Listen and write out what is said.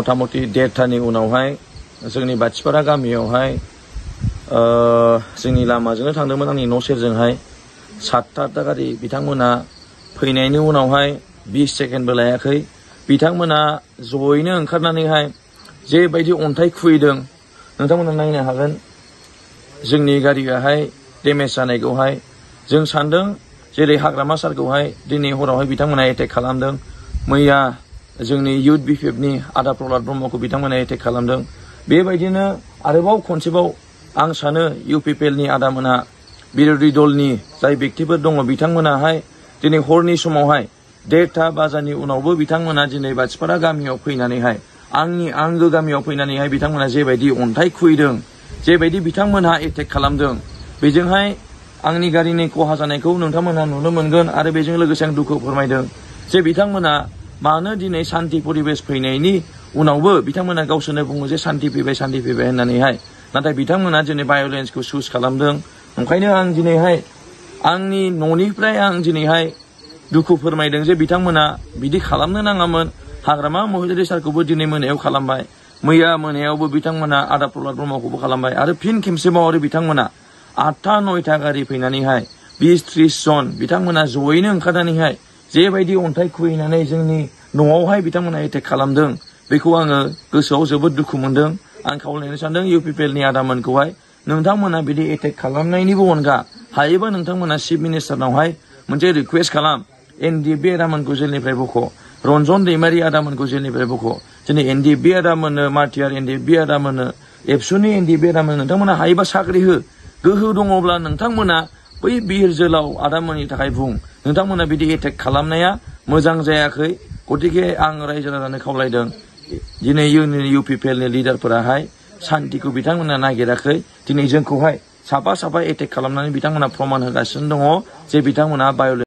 मथा मथि 1:30 उनावहाय जोंनि बाथिपारा गामियावहाय जोंनि लामाजोंनो थांदोंमोन आंनि न' सेरजोंहाय 7टा गारि बिथांमोना फैनायनि उनावहाय 20 सेकेन्डबो लायाखै बिथांमोना जयैनो ओंखारनानैहाय जेबायदि अन्थाइ खुबैदों नोंथांमोना नायनो हागोन जोंनि गारियाहाय डेमेज जानायखौहाय जों सानदों जेरै हाग्रामा सारखौहाय दिनै हरावहाय बिथांमोना एटेक खालामदों मैया जोंनि इउथ बिपिएफनि आदा प्रहलाद ब्रह्मखौ बिथांमोना एटेक खालामदों बेबायदिनो आरोबाव खनसेबाव आं सानो इउपिपिएलनि आदामोना बिरोधी दलनि जाय व्यक्तिफोर दङ बिथांमोनाहाय दिनै हरनि समावहाय 1:30 बाजानि उनावबो बिथांमोना दिनै बाथिपारा गामियाव फैनानैहाय आंनि आंगो गामियाव फैनानैहाय बिथांमोना जेबायदि अन्थाइ खुबैदों जेबायदि बिथांमोनहा एटेक खालामदों बेजोंहाय आंनि गारिनि खहा जानायखौ नोंथांमोनहा नुनो मोनगोन आरो बेजों लोगोसे आं दुखु फोरमायदों जे बिथांमोना मानो दिनै शान्ति परिबेश फैनायनि उनावबो बिथांमोना गावसोरनो बुङो जे शान्ति फैबाय होननानैहाय नाथाय बिथांमोना दिनै भायलेन्सखौ चुज खालामदों ओंखायनो आं दिनैहाय आंनि न'निफ्राय आं दिनैहाय दुखु फोरमायदों जे बिथांमोना बिदि खालामनो नाङामोन हाग्रामा महिलारि सारखौबो दिनै मोनायाव खालामबाय मैया मोनायावबो बिथांमोना आदा प्रहलाद ब्रह्मखौबो खालामबाय आरो फिन खेबसेबाव आरो बिथांमोना 8टा-9टा गारि फैनानैहाय 20-30 जन बिथांमोना जयैनो ओंखारनानैहाय जेबायदि अन्थाइ खुबैनानै जोंनि न'आवहाय बिथांमोना एटेक खालामदों बेखौ आङो गोसोआव जोबोद दुखु मोनदों आं खावलायनो सानदों इउपिपिएलनि आदामोनखौहाय नोंथांमोना बिदि एटेक खालामनायनिबो अनगा हायोबा नोंथांमोना चिफ मिनिस्टारनावहाय मोनसे रिक्वेस्ट खालाम एनडिएफबि आदामोनखौ जेलनिफ्राय बख' रन्जन दैमारि आदामोनखौ जेलनिफ्राय बख' दिनै एनडिएफबि आदामोननो मार्टियार एनडिएफबि आदामोननो एबसुनि एनडिएफबि आदामोननो नोंथांमोना हायोबा साख्रि हो गोहो दङब्ला नोंथांमोना बै बिर जोलाव आदामोननि थाखाय बुं नोंथांमोना बिदि एटेक खालामनाया मोजां जायाखै गतिके आं रायजो राजानो खावलायदों दिनै इउपिपिएलनि लिडारफोराहाय शान्तिखौ बिथांमोना नागिराखै दिनै जोंखौहाय साफा एटेक खालामनानै बिथांमोना प्रमान होगासिनो दङ जे बिथांमोना